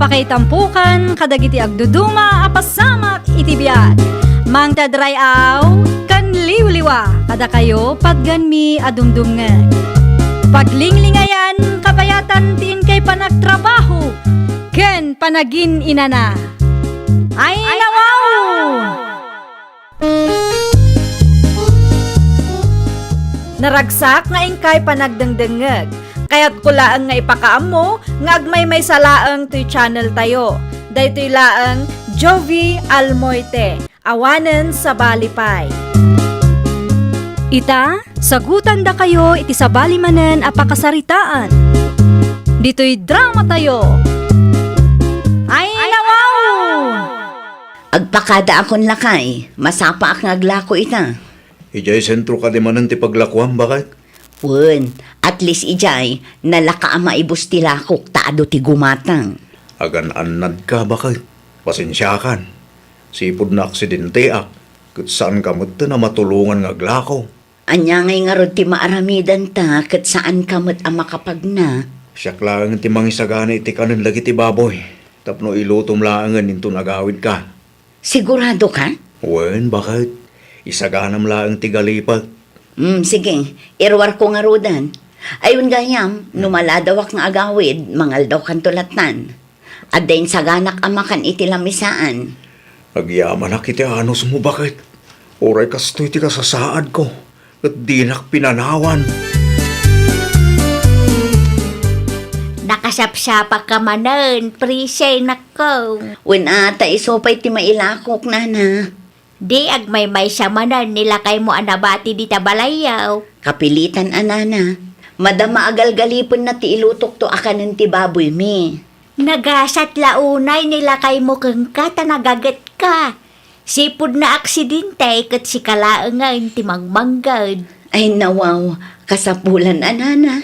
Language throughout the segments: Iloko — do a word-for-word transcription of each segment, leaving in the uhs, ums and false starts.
Pakaitampokan kadagiti agduduma a pasamak iti biag. Mangted ray-aw ken liwliwa kadakayo patganmi a dumdumngeg. Paglinglingayan kabayatan ti inkay panagtrabaho ken panagin-inana. Ay, nawaw! Naragsak nga inkay panagdengdengngeg. Kayatko laeng nga ipakaammo nga agmaymaysa laeng toy channel tayo. Daytoy laeng Jovie Almoite, awanen sabali pay. Ita, sagutandakayo iti sabali manen a pakasaritaan. Ditoy drama tayo. Ay, nawaw! Agpakadaakon lakay, masapaak nga aglako ita. Idiay sentro kadi manen ti paglakuam, baket? Wen, at least idiay, nalaka a maibus ti lakok ta adu ti gumatang. Agan-annadka, baket. Pasensiakan. Sipud naaksidentiak, ket saanka metten a matulongan nga aglako. Ania ngay ngarud ti maaramidanta ket saanka met a makapagna? Siak laeng ti mangisagana iti kanen dagiti baboy, tapno ilutom laengen inton agawidka. Siguradoka? Wen, baket. Isaganam laeng ti galipek. Mm, sige. Iruarko ngaruden. Ay, wen gayam, no maladawak nga agawid, mangaldawkanto lattan. Adda insaganak a makan iti lamisaan. Agyamanak iti anusmo, baket. Uray kastoy ti kasasaadko, ket dinak pinanawan. Nakasapsapakka manen, Prissy, nakko. Wen a, ta isu pay ti mailakok, nana. Di agmaymaysa manen ni lakaymo a nabati dita balayyo. Kapilitan a nana. Madama a galgalipenna ti ilutokto a kanen ti baboymi. Nagasat la unay ni lakaymo kenka ta nagagetka. Sipud naaksidente ket sika laengen ti mangmangged. Ay nawaw, kasapulan a nana.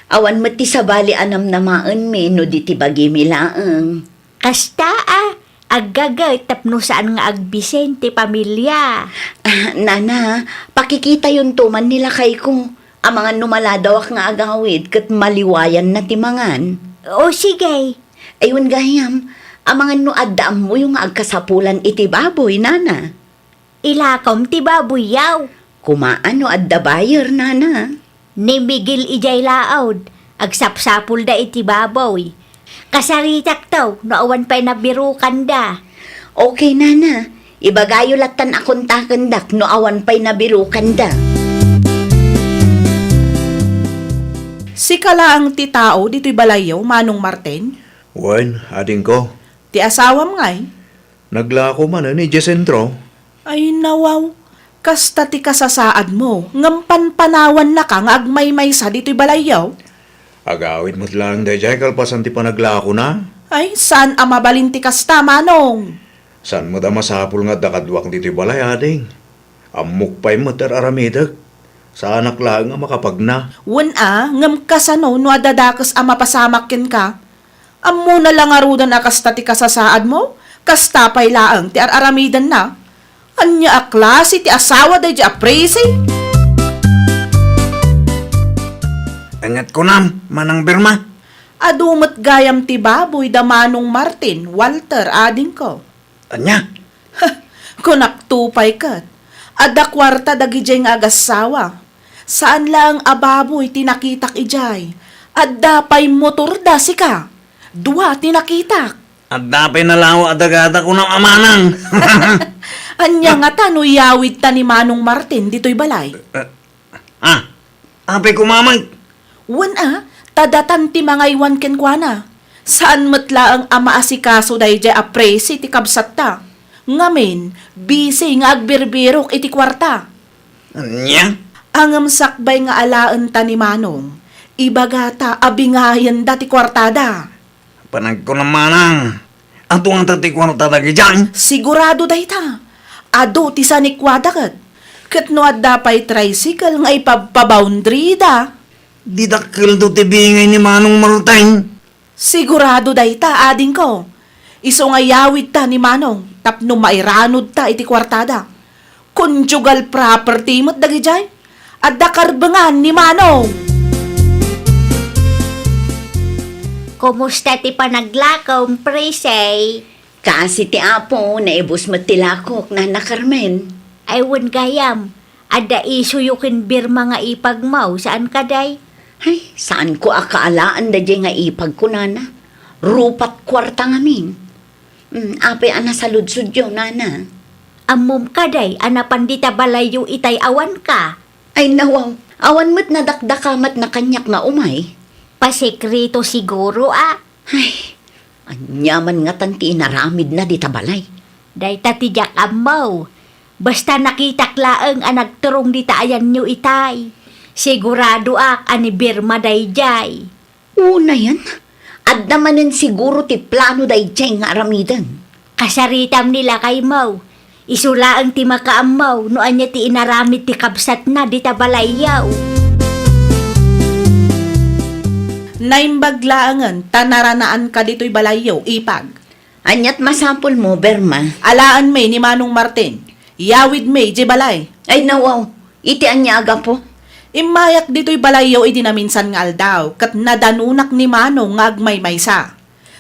Awan met ti sabali a namnamaenmi no di ti bagimi laeng. Kasta a, aggaget tapno saan nga agbisen ti pamilia. Ah, nana, pakikitayonto man ni lakayko. Amangan no maladawak nga agawid ket maliwayanna ti mangan. O, sige. Ay, wen gayam, amangan no adda ammoyo nga agkasapulan iti baboy, nana. Ilakom ti baboyyo. Kumaan no adda buyer, nana. Ni Miguel idiay laud, agsapsapulda iti baboy. Kasaritakto no awan pay nabirukanda. Okay, nana. Ibagayo lattan a kontakendak no awan pay nabirukanda. Sika laeng ti tao ditoy balayyo, Manong Martin? Wen, adingko. Ti asawam ngay? Naglako manen idiay sentro. Ay, nawaw. Kasta ti kasasaadmo, ngem panpanawannaka nga agmaymaysa ditoy balayyo? Agawid met laeng daydiay kalpasan ti panaglakona. Ay, saan a mabalin ti kasta, Manong? Saan met a masapul nga adda kaduak ditoy balay, ading. Ammok pay met ti ar-aramidek. Saanak laeng a makapagna. Wen a, ngem kasano no adda dakes a mapasamak kenka? Ammona la ngaruden a kasta ti kasasaadmo? Kasta pay laeng ti ar-aramidenna? Ania a klase ti asawa daydiay a Prissy? Inget kunam, Manang Birma. Adu met gayam ti baboy da Manong Martin, Walter, adingko. Ania? Kunakto pay ket, adda kuarta dagidiay nga agassawa. Saan laeng a baboy ti nakitak idiay. Adda pay motorda sika. Dua ti nakitak. Adda pay nalawa a dagada kunam a manang. Ania ngata no iyawidta ni Manong Martin ditoy balay? Eh, Ah, apay koma met? Wen a, ta datan ti mangaywan kenkuana. Saan met laeng a maasikaso daydiay a Prissy ti kabsatta. Ngamin, busy nga agbirbirok iti kuarta. Ania? Ngem sakbay nga alaenta ni Manong, ibagata a bingayenda ti kuartada. Panagkunam manang, adu ngata ti kuarta dagidiay? Sigurado dayta. Adu ti sanikuada ket. Ket no adda pay tricycle nga ipabpaboundaryda. Di dakkelto ti bingay ni Manong Martin. Sigurado dayta, adingko. Isu nga iyawidta ni Manong tapno mairanudta iti kuartada. Conjugal property met dagidiay. Adda karbengan ni Manong. Kumusta ti panaglakom, Prissy? Kaasi ti Apo, naibus met ti lakok, Nana Carmen. Ay, wen gayam, adda isuyo ken Birma nga ipagmo, saan kadi? Ay, saanko a kaalaan daydiay nga ipagko, Nana. Rupat kuarta ngamin. Hmm, apay a nasaludsodyo, Nana? Ammom kadi a napan dita balayyo itay awanka? Ay, nawaw. Awan met nadakdakamatna kaniak nga umay. Pasekreto siguro a. Ay, ania man ngatan ti inaramidna dita balay? Dayta ti diak ammo. Basta nakitak laeng a nagturong dita ayanyo itay. Siguradoak a ni Birma daydiay. Unayen, adda manen siguro ti plano daydiay nga aramiden. Kasaritam ni lakaymo. Isu laeng ti makaammo no ania ti inaramid ti kabsatna dita balayyo. Naimbag laengen ta naranaanka ditoy balayyo, ipag. Aniat masapulmo, Berma? Alaenmi ni Manong Martin. Iyawidmi idiay balay. Ay, nawaw. Iti ania a gapu? Immayak ditoy balayyo idi naminsan nga aldaw, ket nadanonak ni Manong nga agmaymaysa.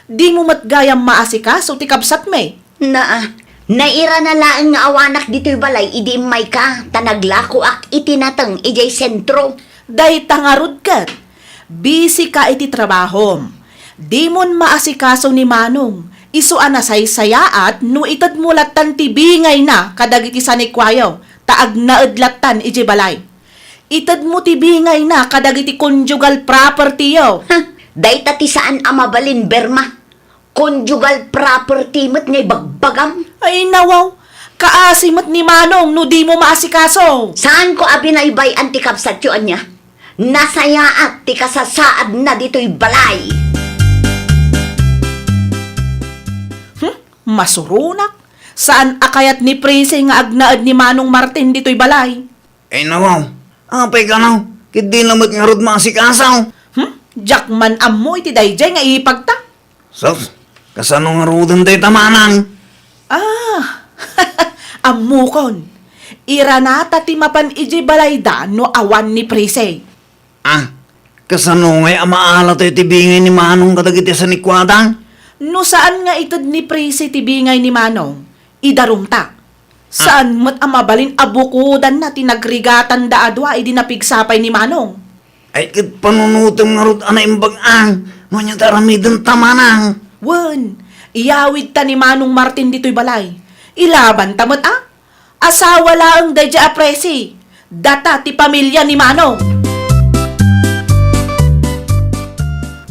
Dimo met gayam maasikaso ti kabsatmi. Naa, nairana laeng nga awanak ditoy balay idi immayka, ta naglakoak iti nateng idiay sentro. Dayta ngarud ket, bisika iti trabahom. Dimon maasikaso ni Manong, isu a nasaysayaat no itedmo lattan ti bingayna kadagiti sanikuayo, ta agnaed lattan idiay balay. Itedmo ti bingayna kadagiti conjugal property-yo. Ha, dayta ti saan a mabalin, Berma. Conjugal property met nga ibagbagam? Ay, nawaw. Kaasi met ni Manong no dimo maasikaso. Saanko a binaybay-an ti kabsatyo, ania? Nasayaat ti kasasaadna ditoy balay. Hmm? Masuronak. Saan a kayat ni Prissy nga agnaed ni Manong Martin ditoy balay? Ay, nawaw. Apay kano? Ket dina met ngarud maasikaso. Hmm? Diak man ammo iti daydiay nga ipagta. Sus, kasano ngaruden dayta, manang? Ah, ammokon. Iranata ti mapan idiay balayda no awan ni Prissy. Ah, kasano ngay a maala tayo ti bingay ni Manong kadagiti sanikuada? No saan nga ited ni Prissy ti bingay ni Manong, idarumta. Saan met a mabalin a bukodanna ti nagrigatanda a dua idi napigsa pay ni Manong. Ay, ket panunotem ngarud a naimbag-ang no ania ti aramidenta, manang. Wen, iyawidta ni Manong Martin ditoy balay. Ilabanta met a. Asawa laeng daydiay a Presi. Data ti pamilia ni Manong.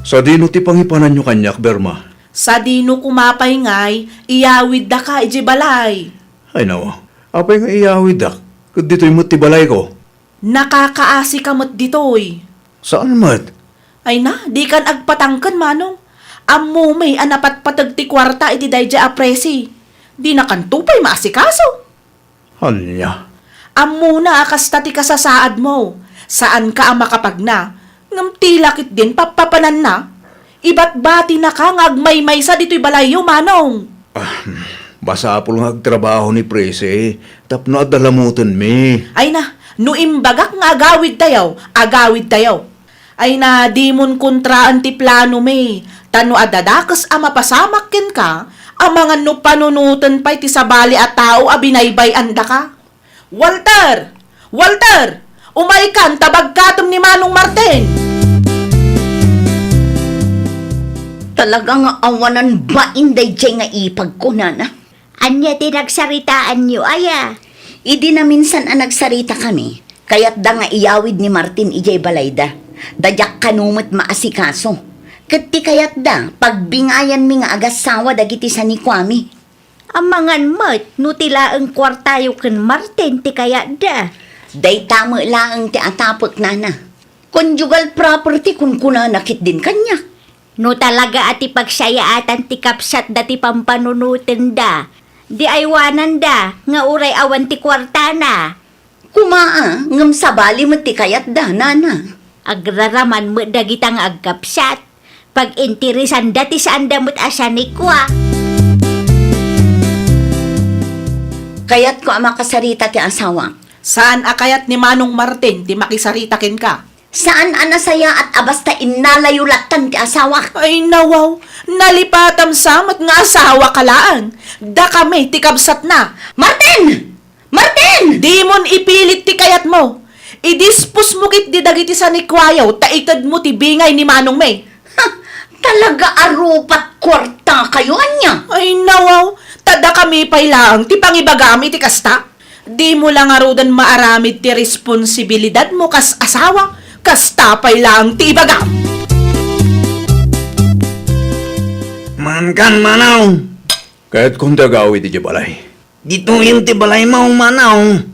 Sadino ti pangipananyo kaniak, Berma? Sadino koma pay ngay, iyawiddaka idiay balay. Ay, nawa. Apay nga iyawiddak? Ket ditoy met ti balayko. Nakakaasika met ditoy. Saan met? Ay na, dikan agpatangken, Manong. Ammom a napatpateg ti kuarta iti daydiay a Presi. Dinakanto pay maasikaso. Ania? Ammona a kasta ti kasasaadmo. Saanka a makapagna. Ngem ti laketdin pappapananna. Ibatbatinaka nga agmaymaysa ditoy balayyo, Manong. Ah, masapul nga agtrabaho ni Presi tapno adda lamutenmi. Ay na, no imbagak nga agawidtayo, agawidtayo. Ay na, dimon kontraen ti planomi, ta no adda dakes a mapasamak kenka, amangan no panunoten pay ti sabali a tao a binaybay-andaka. Walter! Walter! Umaykan ta bagkatem ni Manong Martin! Talaga nga awanan bain daydiay nga ipagko, nana. Ania ti nagsaritaanyo, aya? Idi naminsan a nagsaritakami, kayatda nga iyawid ni Martin idiay balayda. Ta diak kano met maasikaso. Ket ti kayatda, pagbingayanmi nga agassawa dagiti sanikuami. Amangan met no ti laeng kuartayo ken Martin ti kayatda. Dayta met laeng ti atapek, nana. Conjugal property kunkunana ketdin kaniak. No talaga a ti pagsayaatan ti kabsatda ti pampanunotenda, di aywananda nga uray awan ti kuartana. Koma a, ngem sabali met ti kayatda, nana. Agraraman met dagita nga agkabsat. Pag-interesanda ti saanda met a sanikua. Kayatko a makasarita ti asawak. Saan a kayat ni Manong Martin ti makisarita kenka? Saan a nasayaat a basta innalayo lattan ti asawak. Ay, nawaw, nalipatam sa met nga asawaka laeng. Dakami ti kabsatna. Martin! Martin! Dimon ipilit ti kayatmo. Idispos mo ketdi dagiti sanikuayo ta itedmo ti bingay ni manongmi. Ha! Talaga a rupat kuartakayo, ania? Ay, nawaw, ta dakami pay laeng ti pangibagam iti kasta. Dimo la ngaruden maaramid ti responsibilidadmo kas asawa, kasta pay laeng ti ibagam. Mankan, manong. Kayatkon ti agawid idiay balay. Ditoyen ti balaymo, manong.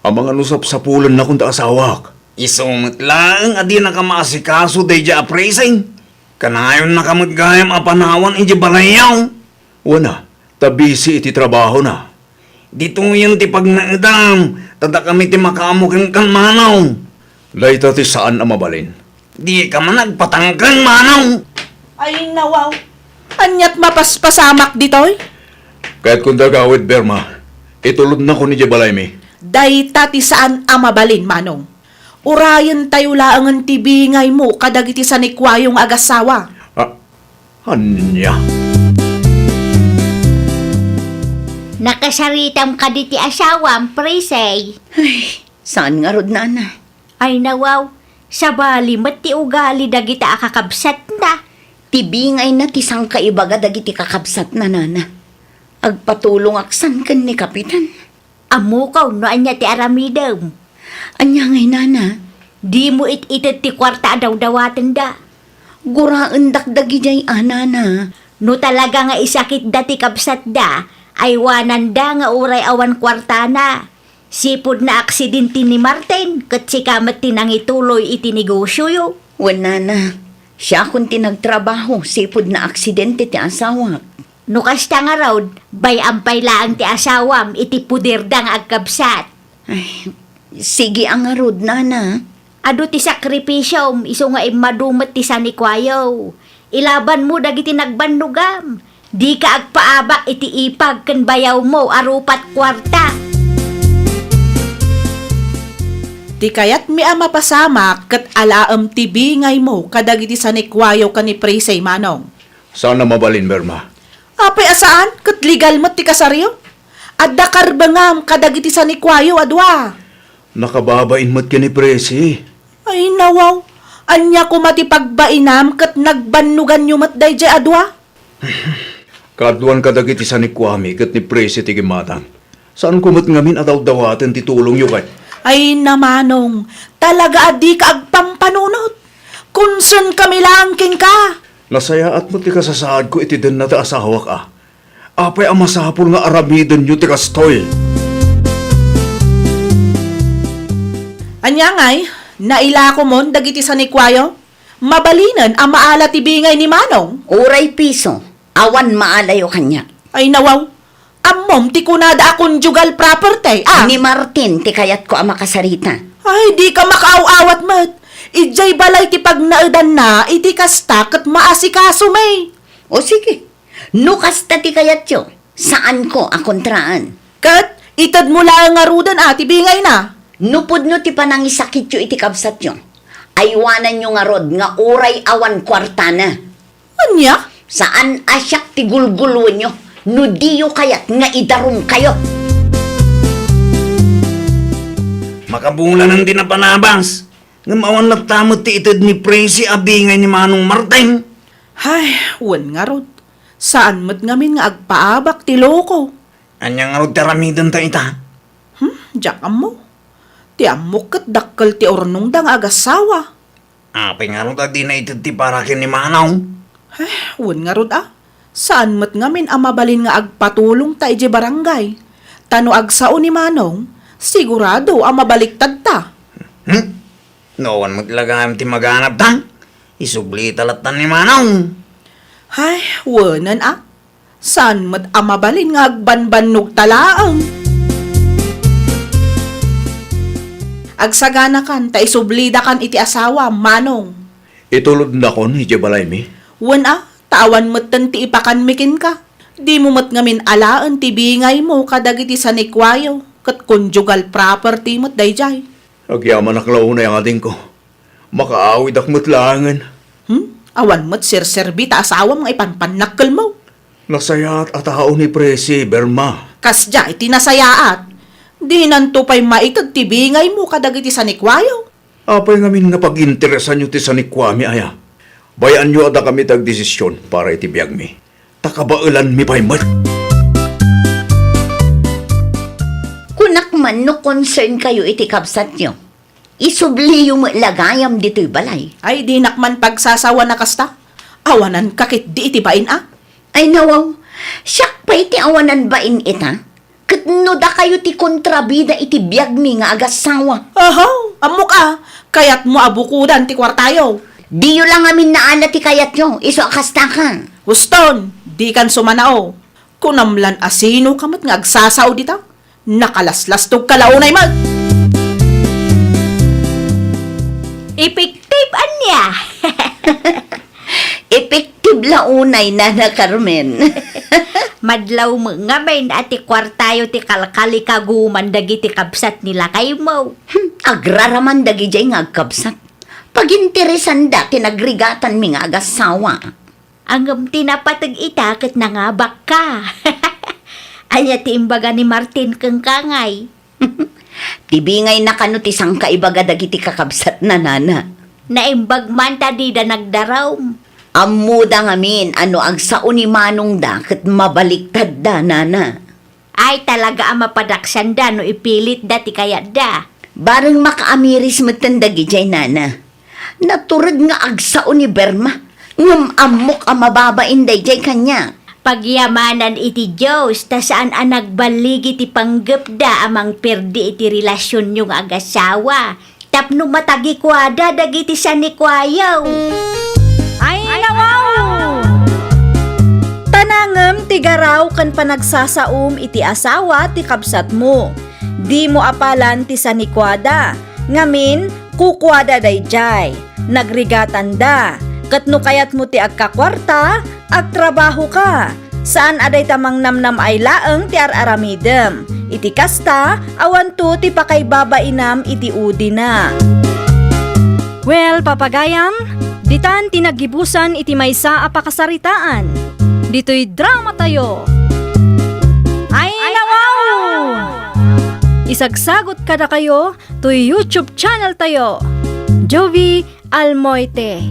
Amangan no sapsapulennakon ti asawak. Isu met laeng a dinaka maasikaso daydiay a Presi. Kanayonnaka met gayam a panawan idiay balayyo. Wen a, ta busy iti trabahona. Ditoyen ti pagnaedam, ta dakami ti makaammo kenka, manong. Dayta ti saan a mabalin. Dika man agpatangken, manong. Ay, nawaw. Ania't mapaspasamak ditoy? Kayatkon ti agawid, Berma. Itulodnakon idiay balaymi. Dayta ti saan a mabalin, manong. Urayentayo laengen ti bingaymo kadagiti sanikuayo nga agassawa. Ah, ania? Nakasaritam kadi ti asawam, Presi? Ay, saan ngarud, nana? Ay, nawaw, sabali met ti ugali dagita a kakabsatna. Ti bingayna ti sangkaibaga dagiti kakabsatna, nana. Agpatulongak san ken ni Kapitan. Ammok no ania ti aramidem. Ania ngay, nana? Dimo it-ited ti kuarta a dawdawatenda. Guraendak dagidiay a, nana. No talaga nga isakitda ti kabsatda, aywananda nga uray awan kuartana. Sipud naaksidente ni Martin, ket sika met ti nangituloy iti negosioyo. Wen, nana, siakon ti nagtrabaho sipud naaksidente ti asawak. No kasta ngarud, bay-am pay laeng ti asawam iti poderda nga agkabsat. Ay, sige a ngarud, nana. Adu ti sakripisiom isu nga immadu met ti sanikuayo. Ilabanmo dagiti nagbannogam. Dika agpaabak iti ipag ken bayawmo a rupat kuarta. Ti kayatmi a mapasamak ket alaem ti bingaymo kadagiti sanikuayo ken ni Presi, manong. Saan a mabalin, Berma. Apay a saan? Ket legal met ti kasaryo. Adda karbengam kadagiti sanikuayo a dua. Nakababain met ken ni Presi. Ay, nawaw. Ania koma ti pagbainam ket nagbannoganyo met daydiay a dua? Kaaduan kadagiti sanikuami ket ni Presi ti gimmatang. Saanko met ngamin a dawdawaten ti tulongyo kay. Ay, namanong, talaga a dika agpampanunot. Concern kami laeng kenka. Nasayaat met ti kasasaadko iti denna ti asawak a. Apay a masapul nga aramidenyo ti kastoy? Ania ngay, nailakomon dagiti sanikuayo? Mabalinen a maala ti bingay ni manong? Uray piso, awan maalayo kaniak. Ay, nawaw. Ammom ti kunada a conjugal property, a? Ni Martin ti kayatko a makasarita. Ay, dika makaaw-awat met. Idiay balay ti pagnaedanna iti kasta ket maasikasomi. O sige, no kasta ti kayatyo, saanko a kontraan. Ket itedmo laeng ngaruden a ti bingayna. No pudno ti panangisakityo iti kabsatyo, aywananyo ngarud nga uray awan kuartana. Ania? Saan a siak ti gulguloenyo no diyo kayat nga idarumkayo. Makabulanen ti napanabas, ngem awan latta met ti ited ni Presi a bingay ni Manong Martin. Hay, wen ngarud. Saan met ngamin nga agpaabak ti loko. Ania ngarud ti aramidenta ita? Hmm, diak ammo. Ti ammok ket dakkel ti urnongda nga agassawa. Apay ngarud a dina ited ti para ken ni Manong? Eh, wen ngarud a. Saan met ngamin a mabalin nga agpatulongta idiay barangay. Ta no agsao ni Manong, sigurado a mabaliktadta. Hmm? No awan met la gayam ti maganabta, isublita latta ni Manong. Hay, wenen a. Saan met a mabalin nga agbanbannogta laeng? Agsaganakan ta isublidakan iti asawam, Manong. Itulodnakon idiay balaymi? Wen a, ta awan metten ti ipakanmi kenka. Dimo met ngamin alaen ti bingaymo kadagiti sanikuayo, ket conjugal property met daydiay. Agyamanak la unay a ngadingko. Makaawidak met laengen. Hmm? Awan met serserbi ta asawam nga ipanpannakkelmo. Nasayaat a tao ni Presi, Berma. Kasdiay ti nasayaat. Dinanto pay maited ti bingaymo kadagiti sanikuayo. Apay ngamin nga pag-interesanyo ti sanikuami aya? Bay-anyo a dakami ti agdesisyon para iti biagmi. Ta kabaelanmi pay met. Kunak man no concern kayo iti kabsatyo. Isubliyo met la gayam ditoy balay. Ay, dinak man pagsasawan a kasta. Awanan ka ketdi iti bain a. Ay, nawaw. Siak pay ti awanan bain ita. Ket no dakayo ti kontrabida iti biagmi nga agassawa. Aha, ammok a, kayatmo a bukodan ti kuartayo. Diyo la ngamin naala ti kayatyo, isu a kastaka. Huston, dikan sumanao. Kunam lan a sinoka met nga agsasao dita? Nakalaslastogka la unay met. Epektibo ania? Epektibo la unay, Nana Carmen. Madlaw met ngamin a ti kuartayo ti kalkalikaguman dagiti kabsat ni lakaymo. Hmm, agraraman dagidiay nga agkabsat. Paginteresanda ti nagrigatanmi nga agassawa. Ngem ti napateg ita ket nangabakka. Ania ti imbaga ni Martin kenka ngay? Ti bingayna kano ti sangkaibaga dagiti kakabsatna, Nana. Naimbag man ta dida nagdarum. Ammoda ngamin a no agsao ni manongda ket mabaliktadda, Nana. Ay, talaga a mapadaksanda no ipilitda ti kayatda. Bareng makaamiris metten dagidiay, Nana. Natured nga agsao ni Berma, ngem ammok a mababain daydiay kaniak. Pagyamanan iti Dios ta saan a nagballigi ti panggepda a mangperdi iti relasionyo nga agasawa tapno matagikuada dagiti sanikuayo. Ay, nawaw! Ta nangem ti garaw ken panagsasaom iti asawa ti kabsatmo. Dimo apalan ti sanikuada. Ngamin, kukuada daydiay. Nagrigatanda. Ket no kayatmo ti agkakuarta, agtrabahoka. Saan a dayta mangnamnam-ay laeng ti ar-aramidem. Iti kasta, awanto ti pakaibabainam iti udina. Well, papagayam, ditan ti naggibusan iti maysa a pakasaritaan. Ditoy dramatayo. Ay, nawaw! Isagsagot kadakayo toy YouTube channel tayo, Jovie Almoite.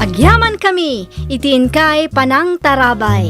Agyamankami iti inkay panangtarabay.